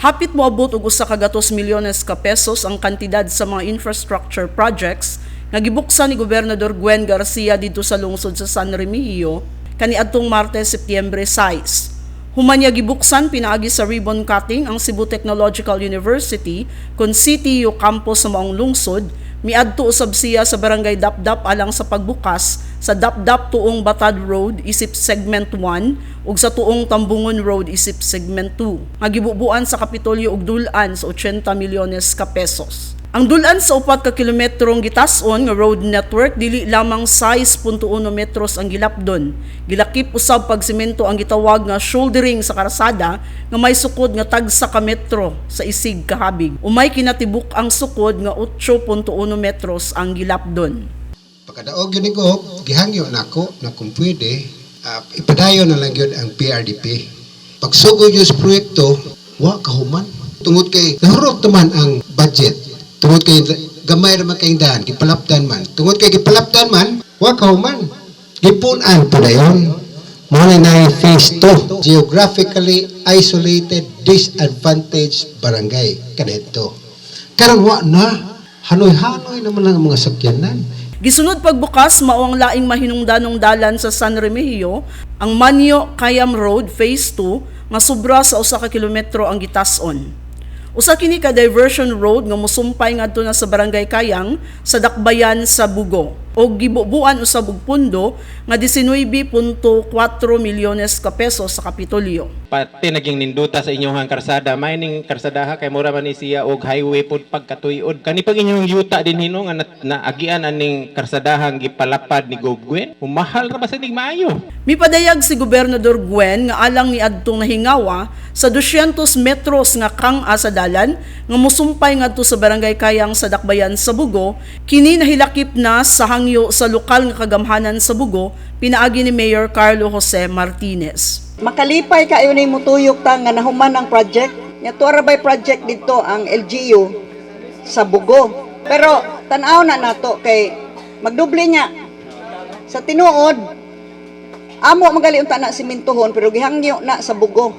Hapit moabot og 100 milyones ka pesos ang kantidad sa mga infrastructure projects nga gibuksan ni Gobernador Gwen Garcia didto sa lungsod sa San Remigio kaniadtong Martes, Setyembre 6. Human niya gibuksan pinaagi sa ribbon cutting ang Cebu Technological University kon CTU campus sa maong lungsod, miadto usab siya sa Barangay Dapdap alang sa pagbukas sa Dapdap Tuong Batad Road isip Segment 1 ug sa Tuong Tambungon Road isip Segment 2 nga gibubuan sa Kapitolyo og dul-an sa 80 milyones ka pesos. Ang dul-an sa 4 ka kilometrong gitas-on nga road network, dili lamang 6.1 metros ang gilapdon. Gilakip usab pagsimento ang gitawag nga shouldering sa karsada nga may sukod nga tagsa ka metro sa isig kahabig. Umay kinatibuk ang sukod nga 8.1 metros ang gilapdon. Pagkadaog gyud ni Gob, gihangyo nako na kung pwede, ipadayon na lang gyud ang PRDP. Pagsugod gyud sa proyekto, wa kahuman. Tungod kay nahurot naman ang budget. Tungod kay gamay ra man kay daan, gipalapdan man. Tungod kay gipalapdan man, wa kahuman. Gipun-an pa dayon. Mao na naay phase 2, geographically isolated disadvantaged barangay kadto. Karon wa na, hanoy-hanoy naman ang mga sakyanan. Gisunod pagbukas mao ang laing mahinungdanong dalan sa San Remigio, ang Manyo Kayam Road Phase 2 nga sobra sa 1 ka kilometro ang gitas-on. Usa kini ka diversion road nga mosumpay ngadto na sa Barangay Kayang sa dakbayan sa Bugo og gibubuan usab og pundo nga 19.4 milyones ka pesos sa Kapitolyo. Pati naging ninduta sa inyong karsada, may ning karsadaha kay mura man ni siya og highway pod pagkatuyod. Kani pag inyong yuta din hino nga naagian aning karsadahang gipalapad ni Gob Gwen, mahal ra ba sa nig maayo? Mipadayag si Gobernador Gwen nga alang ni adtong nahingawa sa 200 metros nga kang-a sa dalan nga mosumpay ngadto sa Barangay Kayang sa dakbayan sa Bugo, kini nahilakip na sa hangyo sa lokal nga kagamhanan sa Bugo pinaagi ni Mayor Carlo Jose Martinez. Makalipay kayo ni mutuyok ta nga nahuman ang project. Nya tuwa ra bay project dito ang LGU sa Bugo. Pero tan-aw na nato kay magdoble niya. Sa tinuod, amo magali unta na simintuhon pero gihangyo na sa Bugo.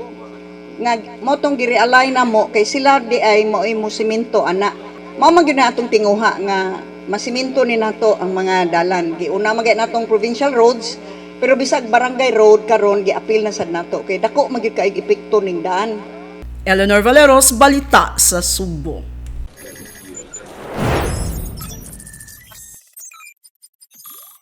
Nga mo tong gi-realign na mo kay sila di ay mo mo siminto ana. Mao man gyud na atong tinguha nga masiminto ni nato ang mga dalan. Giuna man gyud natong provincial roads, pero bisag barangay road karon giapil na sad nato kay dako man gyud kay epekto ning daan. Eleanor Valeros, Balita sa Sugbo.